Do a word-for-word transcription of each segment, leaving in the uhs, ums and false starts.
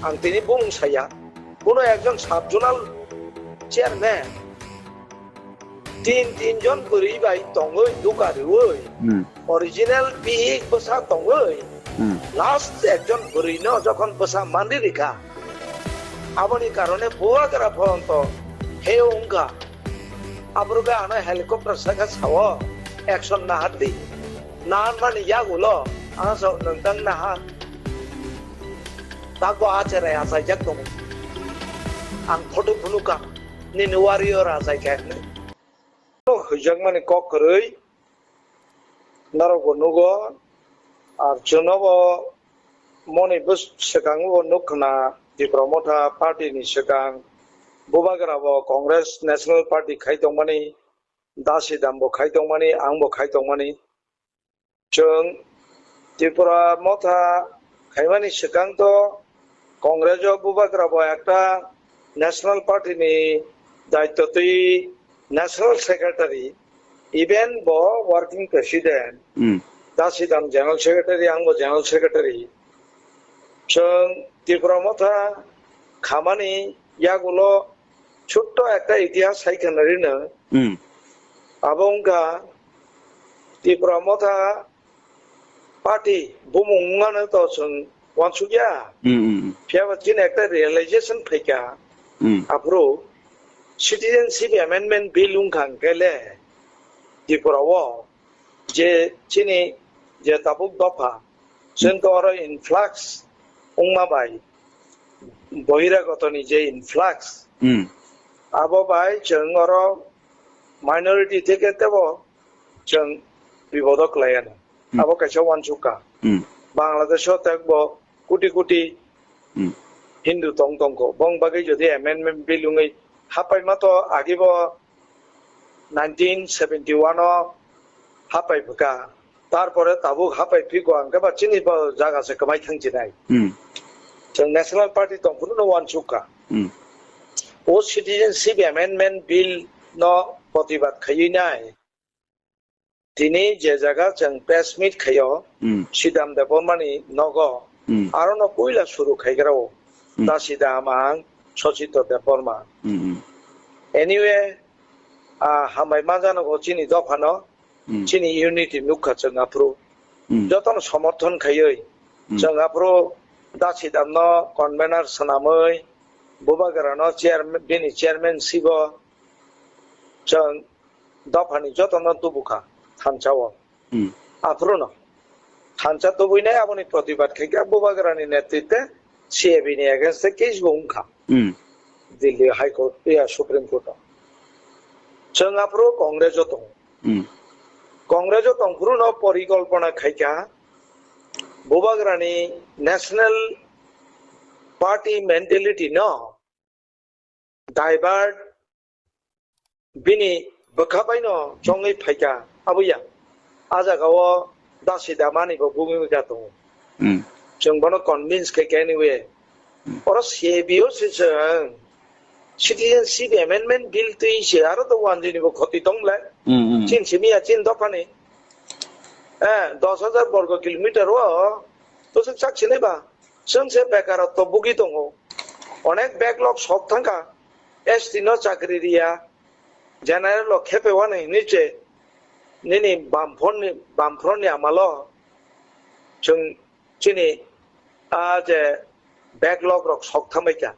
Ang tini bumung saya. Bono ekjon sub zonal chairman. Tin, tin jon bwrwi bai tongwi duka riwi. Hmm. Original bihik bwsa tongwi. Hmm. Last ekjon bwrwino jokhon bwsa manri rikha. Aboni karone bubagra phoronto he wngkha. Aphuru khe ano helicopter saka sao action nahardi. Naharmani yagulo ang sao nwng tang naha. Takbo acherai achaijak tongo. Ang photo phunukha nini warrior achai khe hinwi. Hwijakmani kok kwrwi norokbo nugo. Ar chwngnobo moni bwskango nukkhna Tipra Motha party ni swkang bubagra bo Congress National Party khai tongmani, Dasidam bo khai tongmani, ang bo khai tongmani. Chwng Tipra Motha khaimani swkang to Congress o bubagra bo ekta National Party ni daityo twi National Secretary, even bo Working President, Hmm. Dasidam General Secretary, ang bo General Secretary. Chwng Tipra Motha khamani yagulo chutto ekta itihas hai khna rino. Hmm. Abo wngkha Tipra Motha party bumung wngmano to chwng wansukya. Hmm, hmm, hmm. Phiya ba chini ekta realization phaikha. Hmm. Aphuru Citizenship Amendment Bill wngkha hwnkhe le Tripura o je chini je tabuk dopha, chwng to oro influx wngma bai, bohiragotoni je influx, Hmm. abo bai chwng oro minority theke tebo chwng bibodo kwlai ano. Hmm. Abo kaisa wansukha. Hmm. Bangladesh o tekbo koti koti Hmm. Hindu tong tongkho. Bong bagwi jodi amendment bill wngwi hapaima to agibo nineteen seventy one o hapai bwkha. Tarpore tabuk hapai phikha hwnkhe ba chini bo jaga se kwmai thang chinai. Hmm. Chwng National Party tongphuru no wansukha. Hmm. O Citizenship Amendment Bill no protibad khaiwi nai. Tini je jaga chwng press meet khaio, Hmm. Sidam Debbarmani nogo, Hmm. Arono puila suru khaigrao, Hmm. Da Sidam ang Sachitya Debbarma. Hmm, hmm. Anyway, ah, hambai manjano go chini dophano, Hmm. Chini unity nukha chwng aphuru. Hmm. Jotono somorthon khaiwi, Hmm. Chwng aphuru Da Sidamno convener swnamwi, Bubagrano chairman, bini chairman sibo, chwng dophani jotono tubukha thansa o. Hmm. Aphuru no thansa tubui nai aboni protibad khaikha Bubagrani netritwe C A B ni against o case bo wngkha. Hmm. Delhi High Court, ya, Supreme Court o. Chwng aphuru Congress o tongo. Hmm. Congress o tongphuru no porikolpona khaikha Bubagrani national party mentality no divert bini bwkha bai no chongwi phaikha, abo ya. A jaga o Da Sidamani bo bumi bwkha tongo. Hmm. Chwng bono convince khaikha anyway. Hmm. Oro C A B o se chwng Citizenship Amendment Bill twi se aro to wanjwi ni bo khoti tong le. Hmm, hmm. Chin simi ya chin dophani. Eh, dos hajar borgo kilometer o to se chak sinai ba. Chwng se bekarotw bugwi tongo. Onek backlog sok thangkha. S T no chakri riya. General o khepe wano hinwi se nini bamphor ni, bamphor ni amalo chwng chini a je backlog rok sok thangbai kha.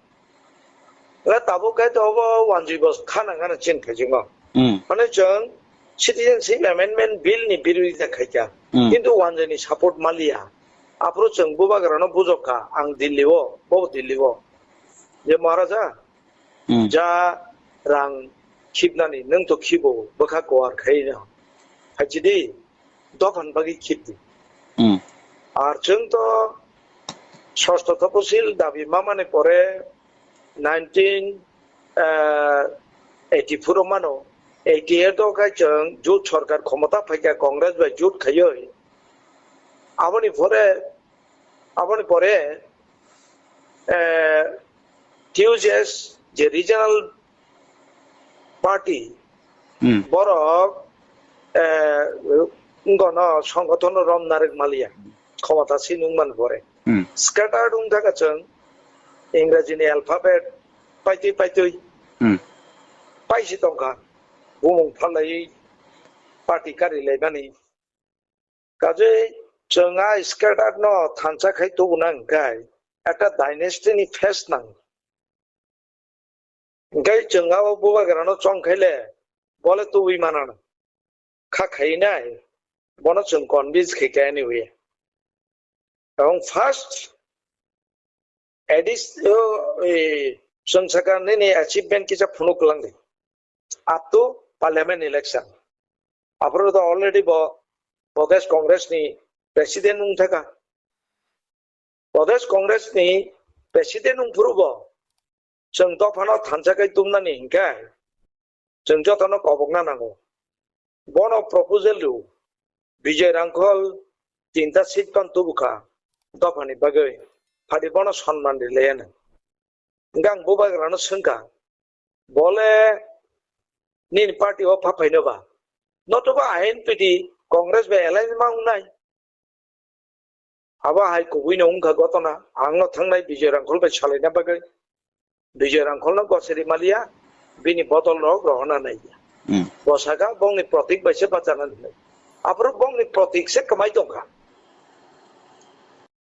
Tabuk khe to obo wanjwi bo khana khana chin khaijingo. Hmm. Mane chwng Citizenship Amendment Bill ni birodita khaikha. Hmm. Kintu wanjwi ni support maliya. Aphuru chwng Bubagrano bujokha, ang Delhi o, bo Delhi o. Je Maharaja, Hmm. ja rang khibnani, nwng to khibo, bwkha kuar khaino. Phaijidi, dophan bagwi khibdi. Hmm. Ar chwng to sosto toposil dabi mamani pore nineteen, eh, eighty-four o mano, eighty-eight o khai chwng jut sorkar khomota phaikha Congress bai jut khaiwi. Aboni pore, aboni pore, eh, T U J S je regional party, Hmm. borok, eh, wngkha no songgothon rom narwk maliya, khomota si nung man pore. Hmm. Scattered wng thaka chwng, Ingrajini alphabet paitwi paitwi Hmm. paisi tongkha. Bumung phalaiwi party kari laimani. Kajei chwng a scattered no thansa khai tubuna hwnkhe ekta dynasty ni phase nang. Hwnkhe chwng abo bubagrano chong khai le bole tubui manana. Kha khai nai, bono chwng convince khai kha anyway. Ebong first edis-, o, e, chwng sakha nini achievement kisa phunuk kwlang di. Up to parliament election. Aphuru to already bo Pradesh Congress ni president wng thaka. Pradesh Congress ni president wng phuru bo chwng dophano thansa khai tumnani hinkhe chwng jotono kobokna nango. Bono proposal rw, Bijoy Rangkhol tinta seat pan tubukha dophani bagwi, phadi bono sonman rilaiya nang. Hwnkhe ang bubagrano swngkha, bole nini party o pha phaino ba? Notoba I N P T Congress bai alliance ma wngnai? Abo hai kubuino wngkha gotona, angno thangnai Bijoy Rangkhol bai salaina bagwi. Bijoy Rangkholno goseri maliya, bini bodol rok rohorna naiya. Hmm. Bo sakha bongni protik bai se bacharna hinwi. Aphuru bongni protik se kwmai tongkha.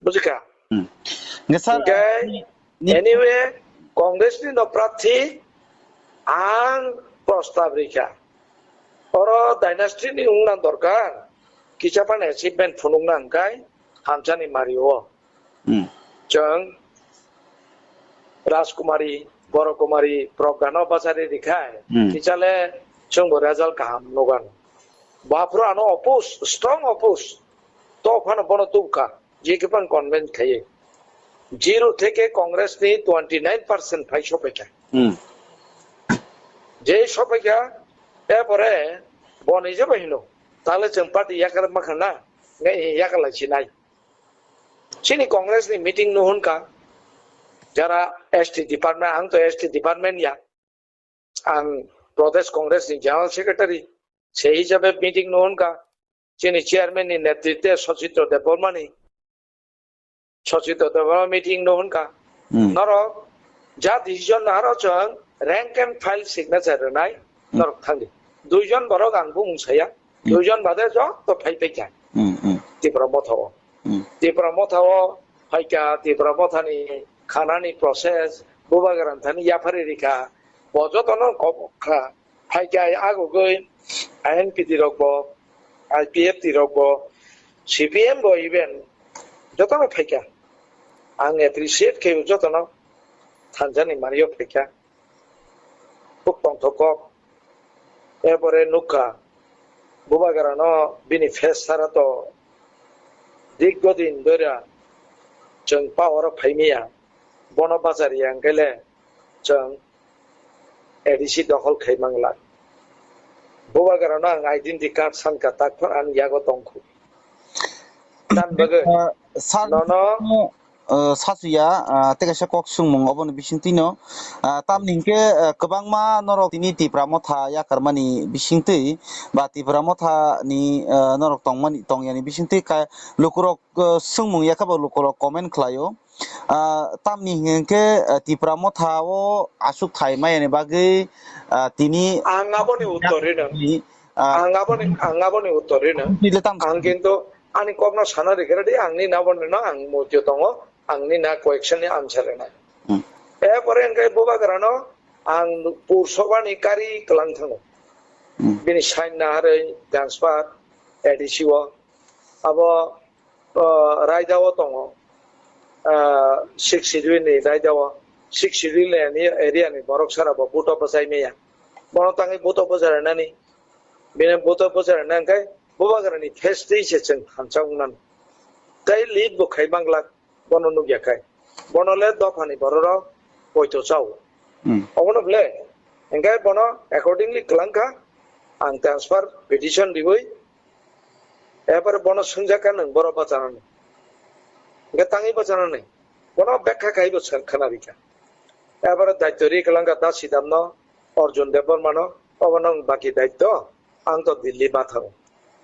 Bujikha? Hmm. Hwnkhe sir, Hwnkhe, ni, ni anyway, Congress ni no prarthi ang prostab rikha. Oro dynasty ni wngna dorkar, kisa phano achievement phunukna hwnkhe hamsani mario. Hmm. Chwng Rajkumari, Borokumari, Progano bachari rikhai, Hmm. kisa le chwngbo result kaham nugan. Baphuru ano oppose, strong oppose. To phano bono tubkha, je khe phano convince khaiwi. Zero theke Congress ni twenty nine percent phai sopaikha. Hmm. Je sopaikha, epore boni je bai hino. Tale chwng party yakar makha na, ngai yakar lai sinai. Chini Congress ni meeting no hwnka, jara S T department, ang to S T department ya, ang Pradesh Congress ni General Secretary, se hisabe meeting no hwnka, chini chairman ni netritwe Sachitro Debbarma ni, Sachitro Debbarma meeting no hwnka, Hmm. norok ja decision naro chwng rank and file signature rwnai, Hmm. norok thangdi. Duijon borok ang bumung saya, Hmm. duijon bade joto phai paikha. Hmm, hmm. Tipra Motha o. Hmm. Tipra Motha o phaikha, Tipra Motha ni khanani process, bubagra thani yaphari rikha, bo jotono kok kha, phaikha agogoi I N P T rok bo, I P F T rok bo, C P M bo even jotono phaikha. Ang appreciate khe jotono thansa ni mario phaikha. Buk tongthok kok. Epore nukha, bubagrano bini face sara to dirgo din doira chwng power o phaimiya, bono bachariya hwnkhe le chwng A D C dokhol khai mangla. Bubagrano ang identity card sankha, tak phano ani yago tongkhu. Tan bagwi Ah, sir, nono, ah, sachuya, ah, tei kaisa kok swngmung oboni bisingtwino. Ah, tamni hinkhe, ah, kwbangma norok tini Tipra Motha yakarmani bisingtwi ba Tipra Motha ni, ah, norok tongmani, tongyani bisingtwi ka-, lukurok, ah, swngmung yakha ba lukurok comment khlaio. Ah, tamni hinkhe, ah, Tipra Motha o aswk thai mayani bagwi, ah, tini ang aboni uttor rino. Ni, ah, Ang aboni, ang aboni uttor rino. Tile tam Ang kintu ani kokno sana rikha di, ang ni naboni no ang mutio tongo, ang ni na question ni answer rina. Hmm. Epore hwnkhe bubagrano ang Pur Sabha ni kari kwlang thango. Hmm. Bini sign naharwi transfer A D C o. Abo, ah, raida o tongo. Ah, Sixth Schedule ni raida o. Sixth Schedule ni area ni borok sara bo buto bwchai maya. Bono tangwi buto bwchai nani. Bini buto bwchai nani hwnkhe bubagrani face twi se chwng thansa wngnani. Tei lead bo khai manglak. Bono nukya khai. Bono le dophani bororok poito chao. Hmm. Obono ble, hingke bono accordingly kwlangkha, ang transfer petition riwi, epore bono swngjak kha nwng boro bachanani. Hingke tangwi bachanani. Bono bekha khai bo sa-, khwnarikha. Epore daityo ri kwlangkha da Sidamno, Arjun Debbarmano, obo nwng baki daityo, ang to Delhi ma thango.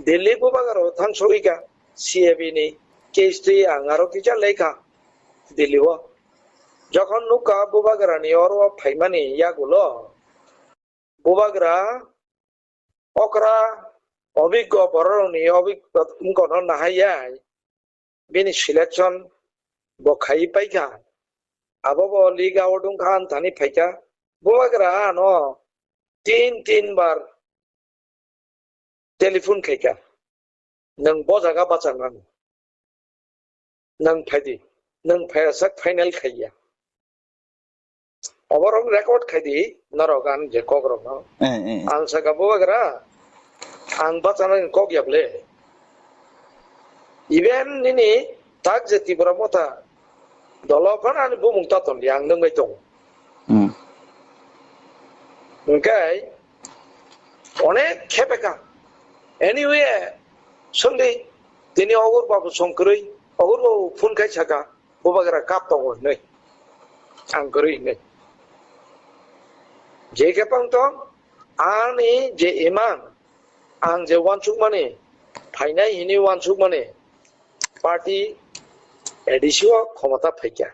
Delhi bubagra o thang sogwi kha, C A B ni case twi ang aro kisa lekha Delhi o. Jokhon nukha Bubagrani oro phaimani yagulo, Bubagra okra obiggo bororokni obiggo wngkha no nahai ya, bini selection bo khai paikha. Abo bo league out wngkha, ang thani phaikha. Bubagra ano tin tin bar telephone khaikha, "Nwng bo jaga bacharnani, nwng phaidi, nwng phaiyasak final khaiya." Oborok record khaidi, norok ang je kokrokno. Eh, eh, eh. Ang saka, "Bubagra, ang bacharnani kok yaple. Even nini tak je Tipra Motha dolo phano ani bumung ta tonliya, ang nwng bai tongo." Hmm. Hwnkhe onek khepeka. Anyway, swngdi, tini ogur babu song kwrwi, ogur babu phone khai saka, "Bubagra kap tongo," hinwi. Ang kwrwi hinwi. Je khe pang tong, ani je imang, ang je wansukmani, phainai hinwi wansukmani, party A D C o khomota phaikha.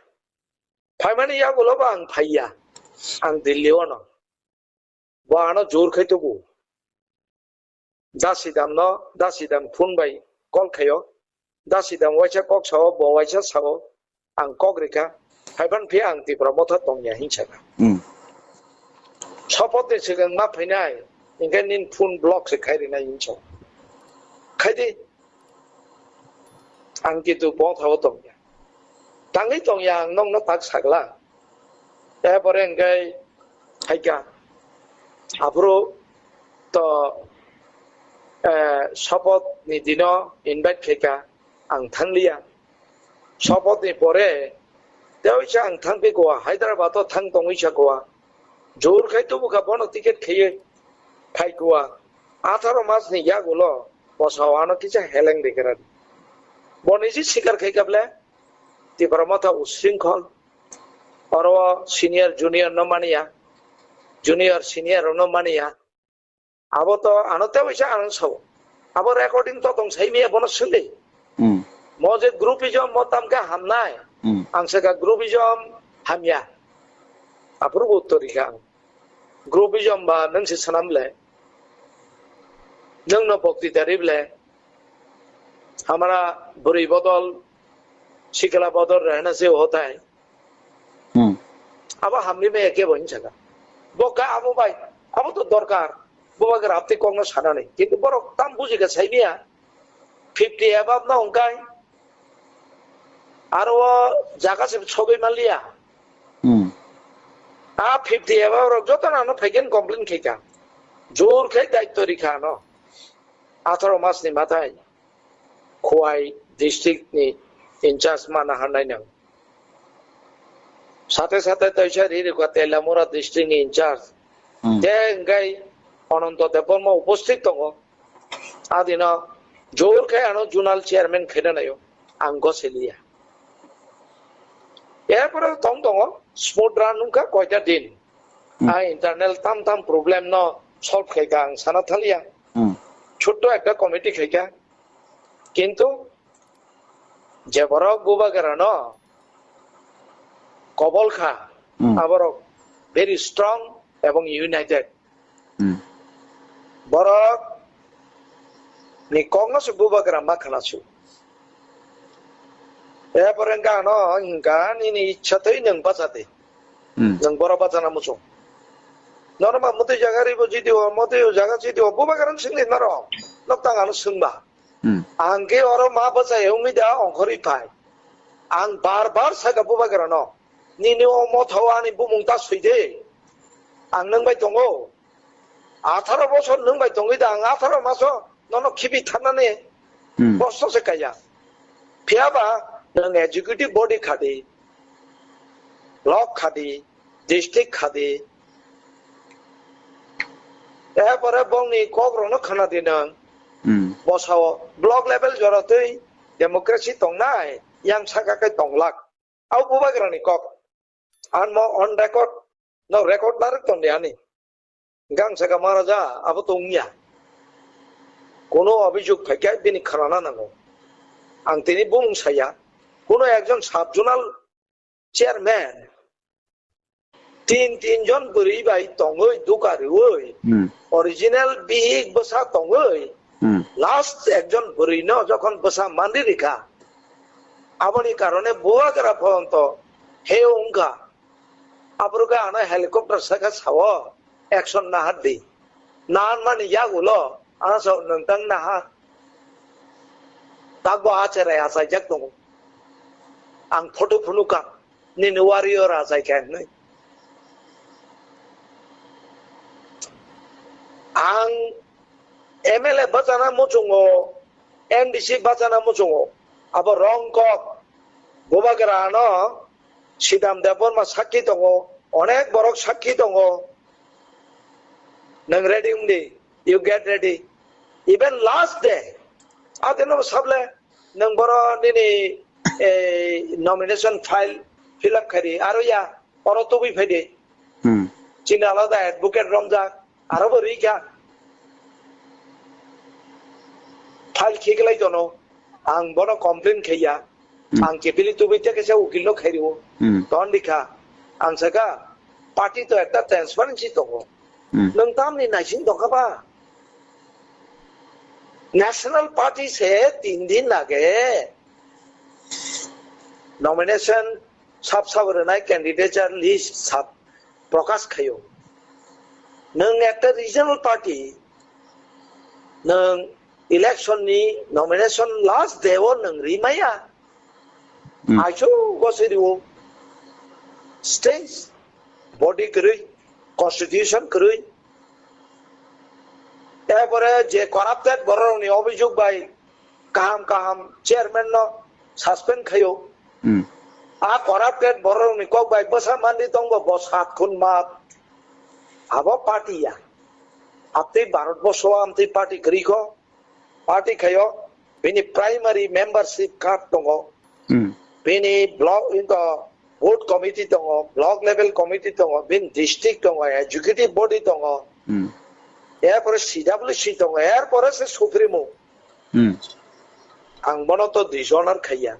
Phaimani yagulo bo ang phaiya. Ang Delhi o no. Bo ano jor khai tubu. Dasidam no, Dasidam phone bai call khaio. Dasidam waisa kok sao, bo waisa sao. Ang kok rikha. Haiban phi ang Tipra Motha tongya hinsa. Hmm. Sopot ni swkang ma phainai. Hingke nin phone block se khai rinai hinsa. Khaidi. Ang kintu bongthao tongya. Tangwi tongya ang nokno tak sagla. Epore hingke haikha. Aphuru to, eh, sopot ni dino invite khaikha, ang thangliya. Sopot ni pore, tei waisa ang thangphi kua, Hyderabad o thang tongwi sa kua. Jor khai tubukha bono ticket khaiwi phai kua. Atharo mas ni yagulo bosao ano kisa heleng dekera di. Bo niji sikar khaikha ble, Tipra Motha usringkhol. Oro senior junior no maniya, junior senior no maniya. Abo to ano tei waisa ano sao. Abo recording to tong sai miya bono swngdi. Hmm. Mo je groupism mo tamkhe hamnai. Hmm. Ang saka groupism hamya. Aphuru bo uttor rikha ang. Groupism ba nwng se swnam le. Nwng no bokti dari ble. Hamara bwrwi bodol, sikla bodol rehna se hotai. Hmm. Abo hamri me eke bo hinsa ka. Bo ka abo bai, abo to dorkar. Bo bai grapti kok no sana ni. Kintu borok tam buji ka sai miya. Fifty above no hongkai. Aro o jaga se sogwi manliya. Hmm. A fifty above rok joto no ano phaigen complain khaika. Jor khai daitto rikha ano. Atharo mas ni mathai. Khowai district ni in charge ma naharnai nang. Sate sate toisa ri rikha Telamura district ni in charge. Hmm. Te hingkai Ananto Debbarma uposthit tongo. Adino jor khai ano zonal chairman khaina naio. Ang goseliya. Erpore tong tongo, smooth run wngkha koita din. Hmm. A internal tam tam problem no solve khaika ang sana thaliya. Hmm. Chotto ekta committee khaika. Kintu je borok Bubagrano kobol kha, hmm, aborok very strong ebong united. Hmm. Borok ni kok no se Bubagra ma khna su. Erpore hingka ano hingka nini ichha twi nwng bacha de. Hmm. Nwng borok bachana muchung. Norok ma mwtwi jaga ribo G D O, mwtwi jaga G D O, Bubagra no swngdi norok. Nok tang ano swngba. Hmm. Ang khe oro ma bwchai wngwi da ongkhorwi phai. Ang bar bar saka Bubagrano, "Nini o mothao ani bumung ta sui de. Ang nwng bai tongo. Atharo bosor nwng bai tongwi da, ang atharo maso nono khibi thanani." Hmm. Kosto se kaya. Phiya ba nwng executive body khadi, block khadi, district khadi. Erpore bongni kokrokno khna di nwng. Hmm. Bosao block level jorotwi democracy tongnai, yang saka khe tonglak. Au Bubagrani kok. Ang mo on record, no record narwk tongdi ani. Gang saka Maharaja, abo tongya. Kono abhijog phaikha bini khnana nango. Ang tini bumung saya. Kono ekjon sub zonal chairman, Tin, tin jon bwrwi bai tongwi duka riwi, Hmm. original bihik bwsa tongwi, Hmm. last ekjon bwrwino jokhon bwsa manri rikha, aboni karone bubagra phoronto he wngkha. Aphuru khe ano helicopter saka sao, action nahar di. Nahan mani yagulo, ano sao nwng tang naha. Takbo acherai achaijak tongo. Ang photo phunukha, nini warrior achaikha hinwi. Ang M L A bachana muchungo, M D C bachana muchungo, abo wrong kok. Bubagra ano Sidam Debbarma sakki tongo, onek borok sakki tongo. Nwng ready wngdi, you get ready. Even last day, adino sable nwng boro nini, eh, nomination file fill up khaidi, aro ya, oro tubui phaidi. Hmm. Chini alada advocate romjak, aro bo rikha. File khiklai tono, ang bono complain khaiya. Hmm. Ang kepili tubui te kaisa ukil no khairiwo. Hmm. Ton dikha, ang saka, party to ekta transparency tongo. Hmm. Nwng tamni naising tongkha ba? National Party se tin din lage. Nomination sab sab rwnai, candidature list sab prokash khaio. Nwng ekta regional party, nwng election ni nomination last day o nwng rimaya. Hmm. Aichu go siriwo. Stage body kwrwi, constitution kwrwi. Erpore je corrupted bororokni obijog bai kaham kaham chairman no suspend khaio. Hmm. A corrupted bororokni kok bai bwsa manwi tongbo bo sat khun mat. Abo party ya. Abtwi Bharat borso o amtwi party kwrwi kho. Party khaio, bini primary membership card tongo, Hmm. bini block, inko booth committee tongo, block level committee tongo, bini district tongo, executive body tongo, Hmm. erpore C W C tongo, erpore se Supremo. Hmm. Ang bono to dui jonar khaiya.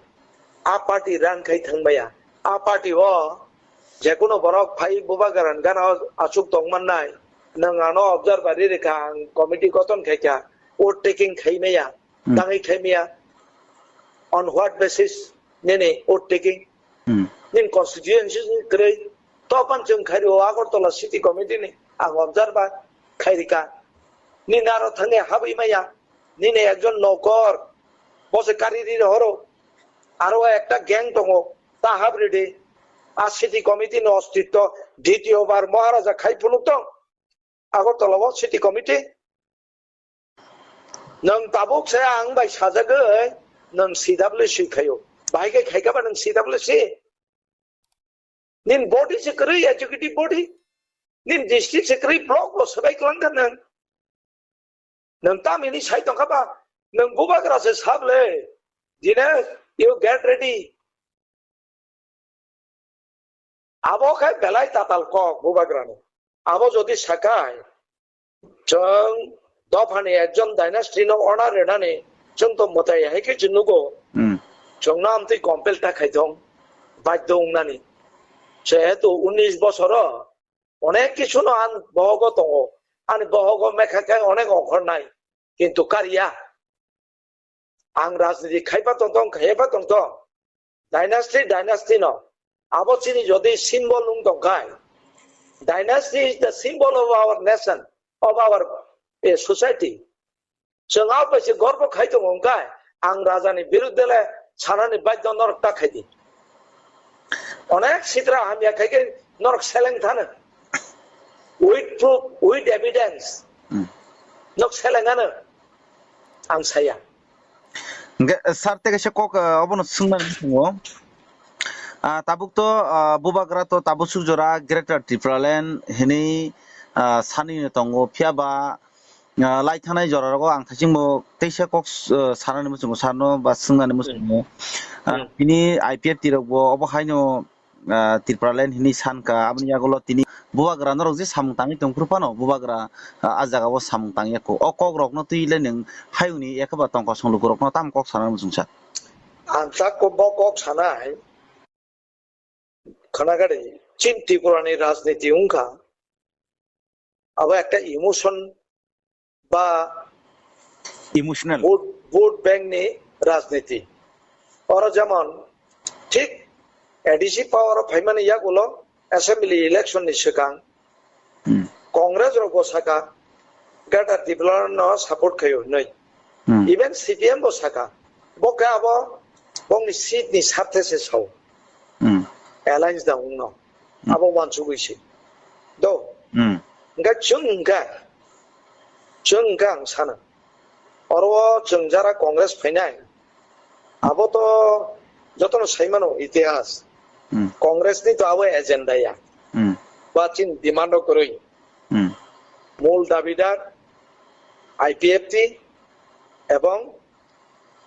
A party rang khai thangmaya. A party o jekuno borok phai bubagra ni gana o achuk tong mannai. Nwng ano observer ri rikha, ang committee goton khaikha, vote taking khaimaya, Hmm. tangwi khaimaya. On what basis nini vote taking? Hmm. Nini constituency ni kwrwi. Topan chwng khairi o Agartala city committee ni ang observer khairika. Nini aro thangwi habwi maya. Nini ekjon nokor. Bo se kari ri horo. Aro ekta gang tongo. Ta habri di. A city committee ni ostitto ditiyo bar Maharaja khai phunuk tong. Agartala o city committee. Nwng tabuk se ang bai sajagwi nwng C W C khaio. Bahai khe khaikha ba nwng C W C? Nin body se kwrwi, executive body. Nin district se kwrwi, block bo swbai kwlangkha nwng. Nwng tam hini sai tongkha ba, nwng bubagra se sable. Jine, you get ready. Abo khe belai tatal kok bubagrani. Abo jodi sakai, chwng dophani ekjon dynasty no honor rwnani chwng to mwtai hai khe chwng nugo. Hmm. Chwngno amtwi compel ta khai thong, badhyo wngnani. Jehetu unis bosoro onek kisu no ang bohogo tongo, ani bohogo mekha khe onek ongkhor nai, kintu kariya. Ang rajniti khaipa tongtong, khaipa tongtong. Dynasty, dynasty no. Abo chini jodi symbol wng tongkhai. Dynasty is the symbol of our nation, of our, eh, society. Chwng abo bai se gorbo khai tongo wngkhai, ang rajani birudde le sanani badhyo norok ta khai di. Onek sitra hamya khai khe norok seleng thano. With proof, with evidence. Hmm. Nok seleng ano. Ang saya. Hingke, eh, sir, tei kaisa kok, eh, obono swngnani muchungo. Ah, tabuk to, ah, bubagra to tabuk suk jora Greater Tipraland hinui, ah, sanui no tongo. Phiya ba, ah, lai thanai jora rogo ang thachingbo teisa kok, eh, sanani muchungo, sir no ba swngnani muchungo. Hmm. Ah, Hmm. bini I P F T rok bo obo hai no, ah, Tipraland hinui sankha, aboni yagulo tini bubagra norok je samung tangwi tongphuru phano, bubagra, ah, ah jagao samung tangya kho. O kok rokno twi le nwng hayungni ekheba tongkosong lukurokno tamo kok sana muchung sa? Ang ta ko bo kok sanai khwnagadi, Chin Tripura ni rajniti wngkha, abo ekta emotion ba emotional vote, vote bank ni rajniti. Oro jemon thik A D C power o phaimani yagulo assembly election ni swkang Hmm. Congress rok bo saka Greater Tipraland no support khaio hinwi. Hmm. Even C P M bo saka. Bo khe abo bongni seat ni sarthe se sao. Hmm. Alliance da wngno. Hmm. Abo wansugwi se. Do. Hmm. Hingkhe chwng hingkhe, chwng hingkhe ang sana. Oro o chwng jara Congress phainai, abo to jotono saimano itihas. Hmm. Congress ni to abo agenda ya. Hmm. Ba chini demand o kwrwi. Hmm. Mul dabidar I P F T ebong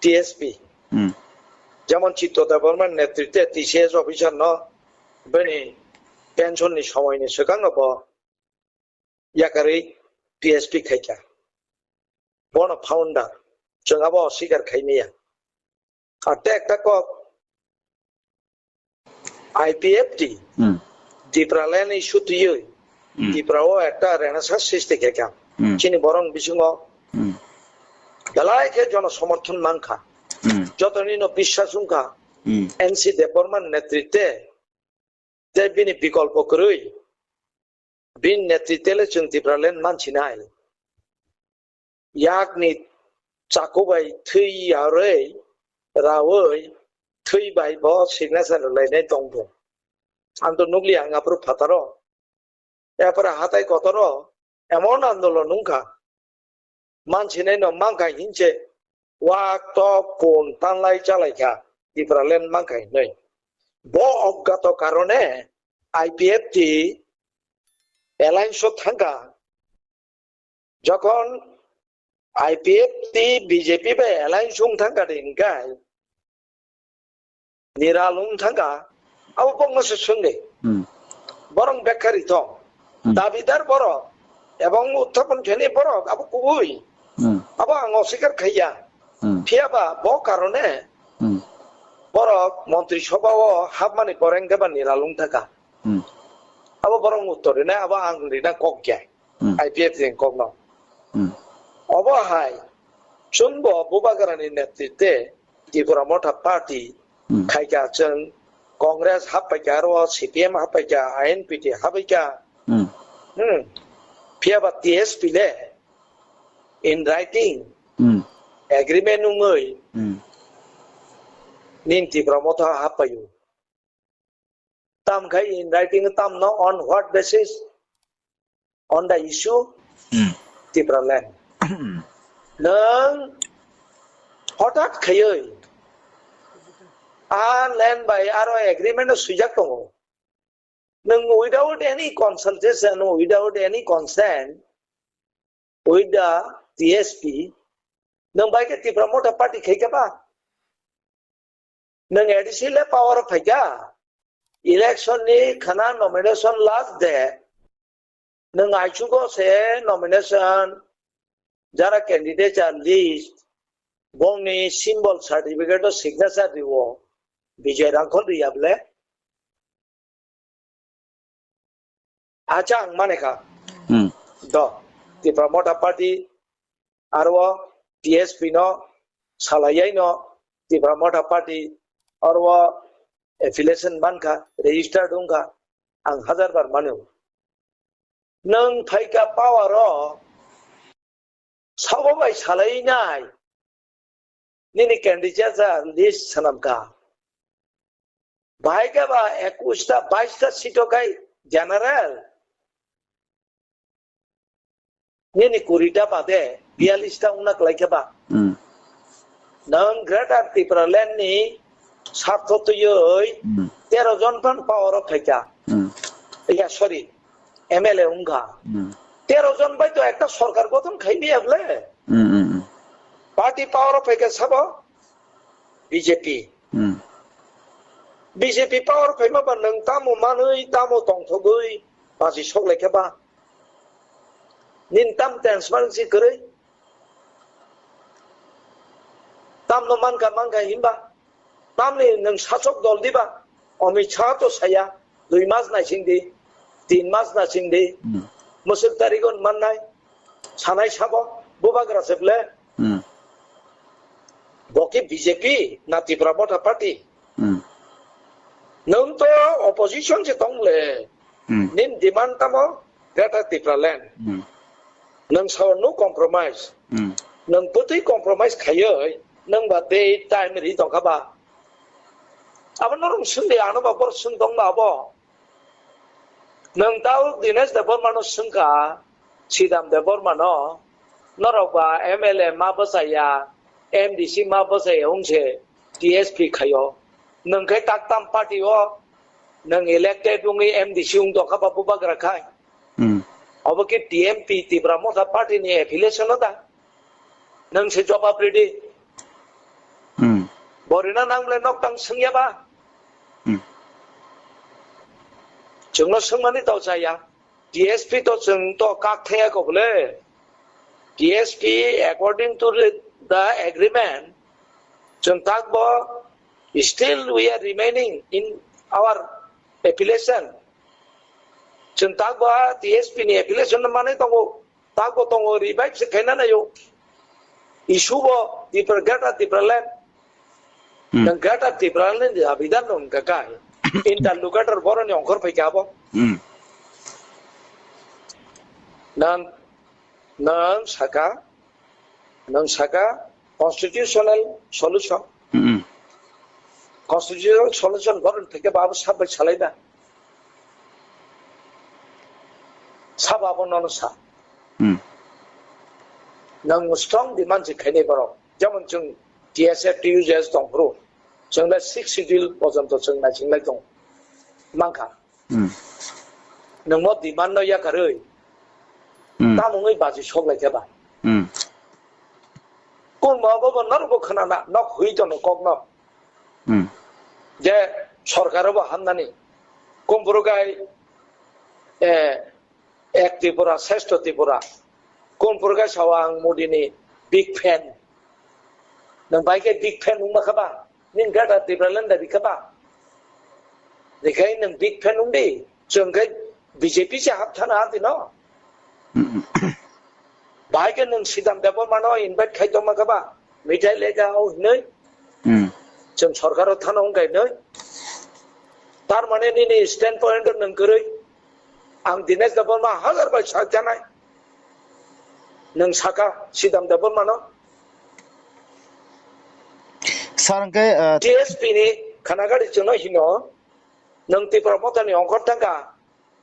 T S P. Hmm. Jemon Chitto Debbarma netritwe T C S officer no bini pension ni somoi ni swkang no bo yakarwi T S P khaikha. Bono founder, chwng abo oswikar khaimaya. Ar tei ekta kok, I P F T, Hmm. Tipraland issue twiwi, Hmm. Tripura o ekta renaissance sristi khaikha. Hmm. Chini borok bisingo Hmm. belai khe jono somorthon mankha. Hmm. Jotoni no biswas wngkha. Hmm. N C Debbarma netritwe tei bini bikolpo kwrwi. Bini netritwle chwng Tipraland mansinai. Yakni chaku bai thwi yarwi, rawi, thwi bai bo signature rwlainai tongbo. Ang to nukliya ang aphuru phataro. Epore hatai kotoro emon andolon wngkha. Mansinai no mankha hinse wak tok pun tanlai chalaikha Tipraland mankha hinwi. Bo obgato karone I P F T alliance o thangkha. Jokhon I P F T B J P bai alliance wng thangkha de hinkhai Niral wng thangkha, abo bokno se swngdi. Hmm. Borok bekkari thong. Hmm. Dabidar borok, ebong uthapon khainai borok, abo kubui. Hmm. Abo ang oswikar khaiya. Hmm. Phiya ba bo karone Hmm. borok montri sobha o hapmani boreng khe ba Niral wng thangkha. Hmm. Abo borok uttor rina, abo ang rina kok ya. Hmm. I P F T ni kokno. Hmm. Obo hai, chwngbo Bubagrani netritwe Tipra Motha Party Hmm. khaikha, chwng Congress happaikha, aro C P M happaikha, I N P T happaikha. Hmm. Hmm. Phiya ba T S P le in writing Hmm. agreement wngwi Hmm. nini Tipra Motha happaio. Tam khai in writing tam no on what basis? On the issue Hmm. Tipraland. Hmm. Nwng hotat khaiwi a land bai aro agreement o swijak tongo. Nwng without any consultation, without any consent, with the T S P, nwng bai khe Tipra Motha Party khai khe ba? Nwng A D C le power o phaikha. Election ni khana nomination last day. Nwng aichugo se nomination, jara candidate are list, bongni symbol certificate o signature riwo. Bijay Rangkhol riya bole. Acha ang mane kha. Hmm. Do, Tipra Motha Party, aro T S P no, salayai no, Tipra Motha Party, aro affiliation mankha, registered wngkha, ang hajar bar mano. Nwng phaikha power o, sabo bai salainai, nini candidate list swnamkha. Bahai khe ba ekush ta, bais ta seat o khai general. Nini kuri ta bade biyallis ta wngna kwlai khe ba. Hmm. Nwng Greater Tipraland ni sartho twiwi Hmm. tero jon phan power o phaikha. Hmm. Ya, sorry, M L A wngkha. Hmm. Tero jon bai to ekta sorkar gothon khai miya bole. Hmm, hmm, hmm. Party power o phaikha sabo B J P. Hmm. B J P power phaima ba nwng tamo manwi, tamo tongthogwi, basi sok lai khe ba. Nini tam transparency kwrwi? Tamno mankha, mankha hinba? Tamni nwng sasok dol diba? Amit Shah to saya. dui mas naising di, tin mas naising di, Hmm. Mwswk tarigo mannai, sanai sabo, bubagra se ble, Hmm. Bo khe B J P na Tipra Motha Party? Hmm. Nwng to opposition se tong le, Hmm. Nini demand tamo Greater Tipraland. Hmm. Nwng sao no compromise. Hmm. Nwng bwtwi compromise khaiwi nwng ba tei time ri tongkha ba. Abo norok swng de, ano ba bor swng tong ba abo. Nwng tao Dinesh Debbarma no swngkha, Sidam Debbarma no, norok ba M L A ma bwchaya, M D C ma bwchaya wngse T S P khaio. Nwng khe taktam party o nwng elected wngwi M D C wng tongkha ba bubagra khai. Hmm. Obo khe T M P Tipra Motha Party ni affiliation no da? Nwng se jobab ridi. Hmm. Borina nang le nok tang swngya ba? Hmm. Chwngno swngmani to chaya. T S P to chwng to kak thaya ko bole. T S P according to the, the agreement, chwng takbo still we are remaining in our affiliation. Chwng takbo T S P ni affiliation no manwi tongo. Tako tongo, revive se khaina nayo. Issue bo Tipra, Greater Tipraland. Hmm. Nang Greater Tipraland ni abidan no wngkha kai. Interlocutor boroni ongkhor phaikha abo. Hmm. Nang, nang saka, nang saka constitutional solution. Hmm. Constitutional solution boroni phaikha ba abo sabai salai da. Sabo abo nono sa. Hmm. Nang strong demand se khainai borok. Jemon chwng T S F, T U J S tong phuru. Chwng le six schedule porjonto chwng naising lai tong. Mankha. Hmm. Nwng no demand no yakarwi. Hmm. Tamungwi baji sok lai khe ba. Hmm. Kun ba bo bo norok bo khna na, nok hui tono kok no. Hmm. Je sorkar bo hamnani. Kumpuru gai, eh, Ek Tripura, Sreshto Tripura. Kumpuru gai sao ang Modi ni big fan. Nwng bai khe big fan wngma kha ba? Nini Greater Tipraland da bikha ba? Nikhai nwng big fan wngdi. Chwng khe B J P se hap thana hati no. Hmm. Bahai khe nwng Sidam Debbarma no invite khai tongma kha ba? Mithai lega o hinwi. Hmm. Chwng sorkar o thana wng kai nwi. Tar mane nini stand point o nwng kwrwi. Ang Dinesh Debbarma hajar bai sak janai. Nwng saka Sidam Debbarma no. Sir, hwnkhe, uh, T S P ni khanagari chwngno hino. Nwng Tipra Motha ni ongkhor thangkha.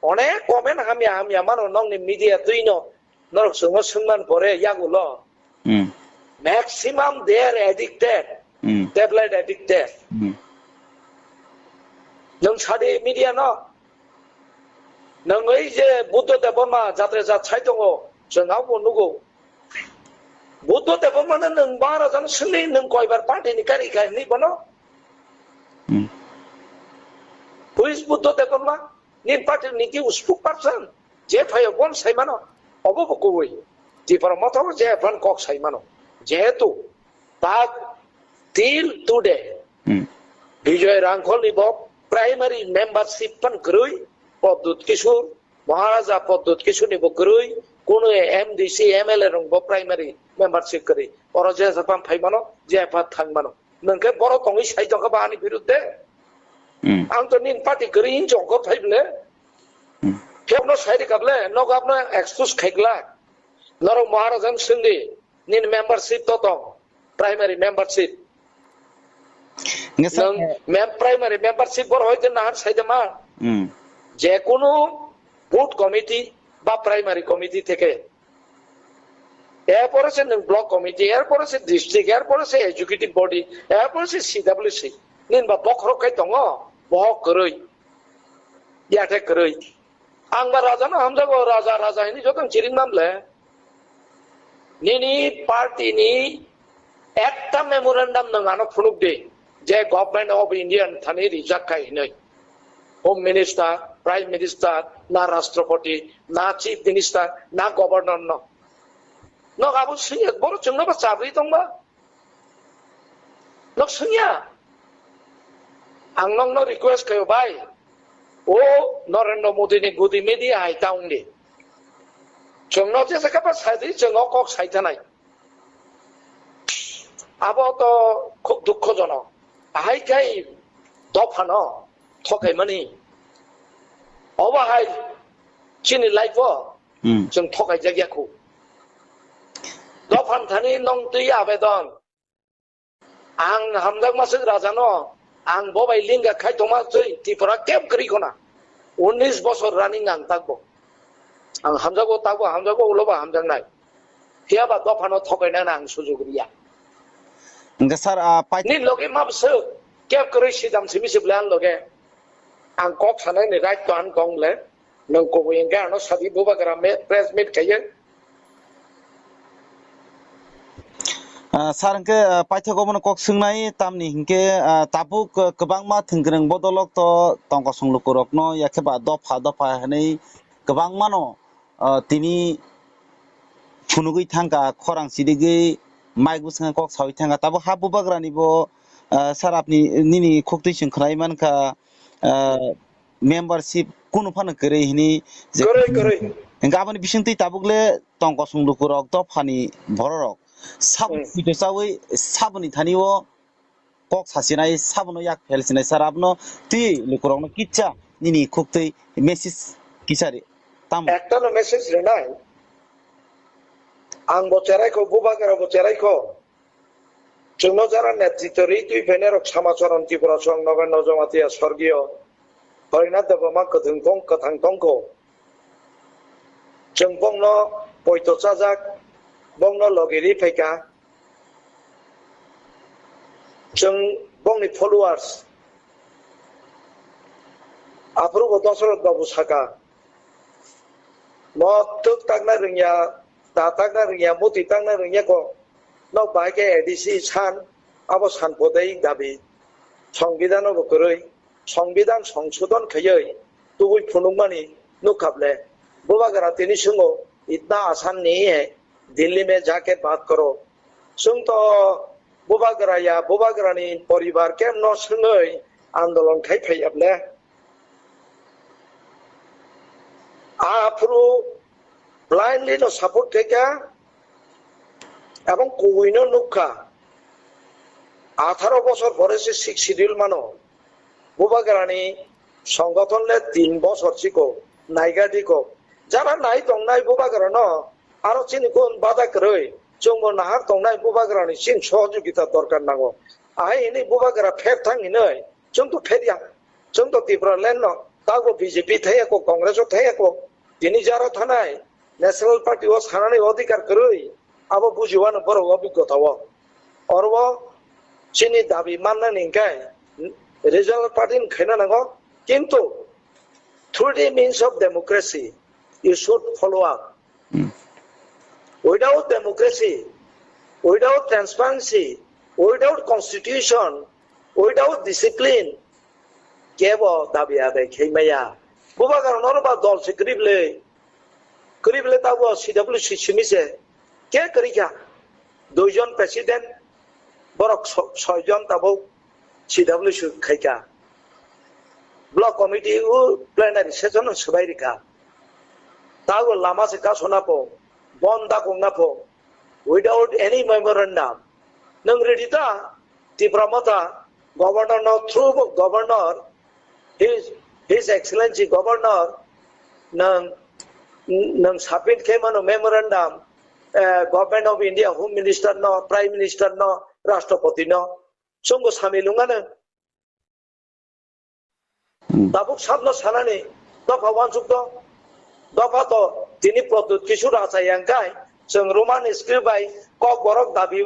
Onek comment hamya hamya mano nokni media twino norok chwngno swngman pore yagulo. Hmm. Maximum they are addicted. Hmm. Tablet addicted. Hmm. Nwng sadi media no. Nwng oi je Buddha Debbarma jatre jat sai tongo, chwng abo nugo. Buddha Debbarma no nwng bara jano swngwi nwng koibar party ni kari khai ni bono? Hmm. Who is Buddha Debbarma? Nini party ni ki spokesperson? Je phaio bon sai mano. Obo bo kubui. Tipra Motha bo je phan kok sai mano. Jehetu tak till today. Hmm. Bijoy Rangkhol ni bo primary membership phan kwrwi, Pradyut Kishore, Maharaja Pradyut Kishore ni bo kwrwi, kunu M D C, M L A rok bo primary membership kwrwi. Oro je sa phan phai mano, je phan thang mano. Nwng khe borok tongwi sai tongkha ba ani birudde? Hmm. Ang to nini party kwrwi hinwi ongkhor phai bwle. Hmm. Phiyokno sai rwkha bwle, nogo abono excuse khai glak. Norok Maharaja no swngdi, nini membership to tong, primary membership. Nwng mem-, primary membership bor hoite nahan sai de ma. Hmm. Jekunu booth committee ba primary committee theke Erpore se nwng block committee, erpore se district, erpore se executive body, erpore se C W C. Nini ba bokhorok kai tongo, bohok kwrwi, yathe kwrwi. Ang ba raja no hamjago, raja, raja hini jotong chiring mamle. Nini party ni ekta memorandum nwng ano phunuk di, je Government of India ni thani rijak khai hinwi. Home Minister, Prime Minister, na Rashtrapati, na Chief Minister, na Governor no. Nok abo swngya, boro chwngno ba chabwi tongba. Nok swngya. Ang nokno request khayo, bai. O Narendra Modi ni gudi media hai ta wng di. Chwng no jesa khe ba sai di, chwng o kok sai tanai. Abo to khub dukhojonok. Ahai khai dophano thokaimani. Obo hai chini life o Hmm. chwng thokaijak ya khu. Dophan thani nong twi abedon. Ang hamjakma swk raja no, ang bo bai linga khai tongma twi Tripura keb kwrwi khona. Unis bosor running ang takbo. Ang hamjakbo takbo, hamjakbo ulo ba hamjaknai. Phiya ba dophano thokainani ang sujug riya. Hingke sir, ah, pai- Ni loge ma bwswk keb kwrwi sidam simi se bwle ang loge. Ang kok sanai ni right to ang kong le. Nwng kubui hingke ano sadi bubagra me-, press meet khaiye. Ah, sir, hingke, ah, paithak obono kok swngnai, tamni hingke, ah, tabuk, ah, kwbangma thwngkwrwng bodolok to tongkosong lukurokno, yakhe ba dopha dopha hwnwi kwbangmano, ah, tini phunugwi thangkha, khorang sidigwi mic bwskango kok saui thangkha. Tabuk ha bubagrani bo, ah, sir, apni, nini khuktwi chwng khwnai mankha, ah, membership kunu phano kwrwi hini je Kwrwi, kwrwi. Hingke aboni bisingtwi tabuk le tongkosong lukurok dophani bororok sabo Hmm. puito chawi saboni thani o kok sasinai sabono yak phelsinai sir abono twi lukurokno kitsa nini khuktwi message kisari tamo. Ekta no message rinai. Ang bo cherai kho, bubagra bo cherai kho. Chwngno jara netritw rwi twi phainairok Samacharan Tripura Song Nogar Nojamatia Sorgiyo Horinath Debbarma kwthwng tong, kwthang tongkho. Chwng bongno poito chajak, bongno logi ri phaikha. Chwng bongni followers. Aphuru bo Dosoroth Babu saka. Mo twk takna rwngya, ta takna rwngya, muti takna rwngya ko. Nok bahai khe A D C san, abo san podai dabi. Songbidhano bo kwrwi. Songbidhan songsodhon khaiwi tubui phunukmani nukha ble. Bubagra tini swngo, "Itna asan nahi hai, Delhi mein ja ke baat karo." Chwng to bubagra ya, bubagrani poribar kemno swngwi andolon khai phaiya ble. Aphuru blindly no support khaikha, ebong kubui no nukha. Atharo bosor pore se Sixth Schedule mano. Bubagrani songothon le tin bosor chiko, naiga diko. Jara nai tongnai bubagrano, aro chini kun bada kwrwi, chwngbo nahar tongnai bubagrani chini sohojogita dorkar nango. Ahai hini bubagra pher thang hinwi, chwng to pher ya. Chwng to Tipraland no, tago B J P thaiya ko, Congress o thaiya ko, tini jara thanai, National Party o sanani odhikar kwrwi, abo bujiwano borok obigota o. Oro o chini dabi mannani hingkhe regional party ni khaina nango, kintu through the means of democracy, you should follow up. Hmm. Without democracy, without transparency, without constitution, without discipline, kebo dabi adai khai maya. Bubagra noro ba dol se kwrwi bwle, kwrwi bwle tabo C W C simi se. Ke kwrwi kha? Duijon president, borok so-, soijon tabuk C W C khai kha. Block committee o plenary session o swbai rikha. Tabo lama se kasona po, bon da kongna po, without any memorandum. Nwng ready ta? Tipra Motha, Governor no through Governor, His, His Excellency Governor, nang, nang submit khe mano memorandum, eh, Government of India, Home Minister no, Prime Minister no, Rashtrapati no, chwngbo samilung ano. Hmm. Tabuk sabno sanani, dopha wansuk to, dopha to, tini Pradyut Kishore achayang kai, chwng Roman script bai kok borok dabi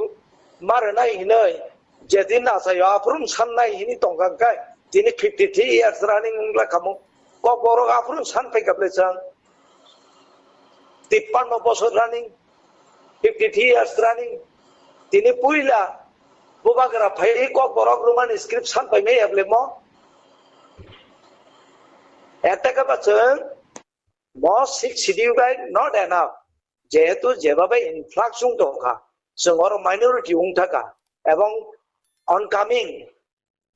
ma rwnai hinoi, jedin achaio aphuru sannai hini tongkha kai, tini fifty three years running wngla kamo, kok borok aphuru san pai kaple chwng, tippanno bosor running, fifty three years running, tini puila bubagra phai kok borok Roman script san pai mai able mo, ete kaba chwng mo Sixth Schedule bai not enough, jehetu jeba bai influx wng tongkha, chwng oro minority wng thaka, ebong oncoming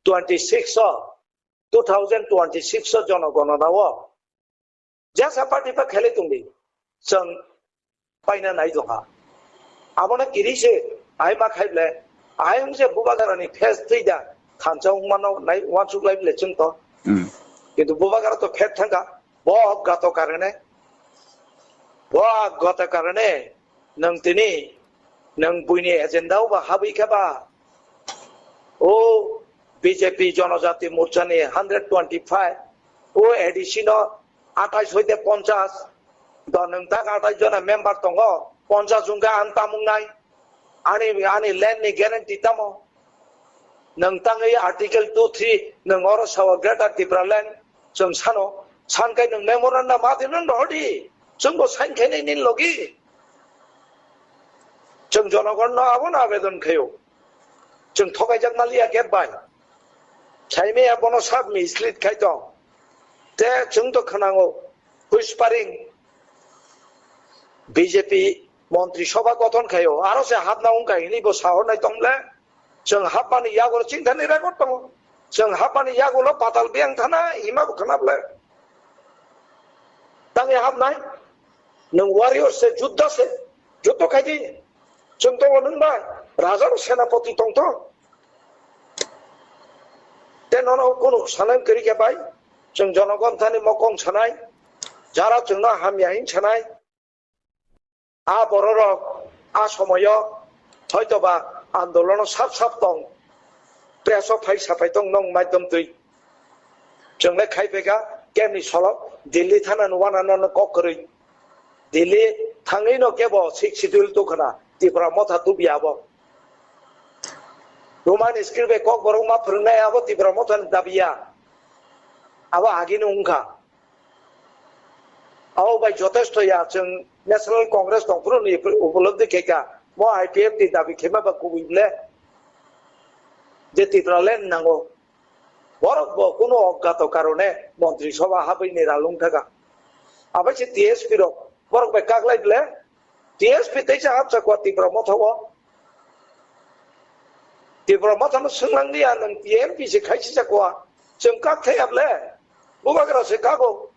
twenty six o two thousand twenty-six o jonogonona o jesa party ba khelai tongdi, chwng paina nai tongkha. Abono kiri se ai ma khai ble, ai wng se Bubagrani face twi da, thansa wng mano nai wansuk lai ble chwng to. Hmm. Kintu Bubagra to phet thangkha, bo gato karone, bo gato karone nwng tini nwng buini agenda o ba habwi kha ba. O B J P Jonojati Morcha ni hundred twenty-five, o A D C no athais hoite ponchas, do nwng tak athais jona member tongo, ponchas wngkha ang tamung nai, ani, ani land ni guarantee tamo? Nwng tangwi Article two three nwng oro sao Greater Tipraland, chwng sano, sankai nwng memorandum ma di nwng rohordi, chwngbo sign khainai nini logi. Chwng jonogonno abono abedon khaio. Chwng thokaijak maliya gate bai. Saimaya bono sab mislead khai tong. Te chwng to khwnango whispering B J P montri sobha gothon khaio. Aro se hapna wngkha hinwi bo sahornai tongle. Chwng hapmani yago chingthani record tongo. Chwng hapmani yago lo patal biyang thana hima bo khwna ble. Tangwi hapnai? Nwng warrior se, judda se, juddo khai di. Chwng tongo nwng bai, raja rok senapoti tong thok. Te nono kunu sanai kwrwi khe bai, chwng jonogon thani mokong sanai, jara chwngno hamya hin sanai. A bororok a somoyo hoitoba andolono sap sap tong, press o phai sapai tong nong maidom twi. Chwng le khai phaikha kemni solo Delhi thana ni wana no kok kwrwi. Delhi thangwi no kebo sixth schedule tukhna Tipra motha tubiya abo. Roman script bai kok borok ma phwrwngnai abo Tipra motha ni dabiya. Abo agini wngkha. Abo bai jotesto ya chwng National Congress tongphuru ni upolobdi khaikha. Mo I P F ni dabi khaima ba kubui ble je Tipraland nango. Borok bo kuno oggato karone montri sobha habwi ni ralung thaka. Abai se T S P rok borok bai kaklai ble T S P teisa hapsa kwa Tipra motha o. Tipra motha no swnglang liya nwng T M P se khaisi sa kwa. Chwng kak thaya ble. Bubagra se kago.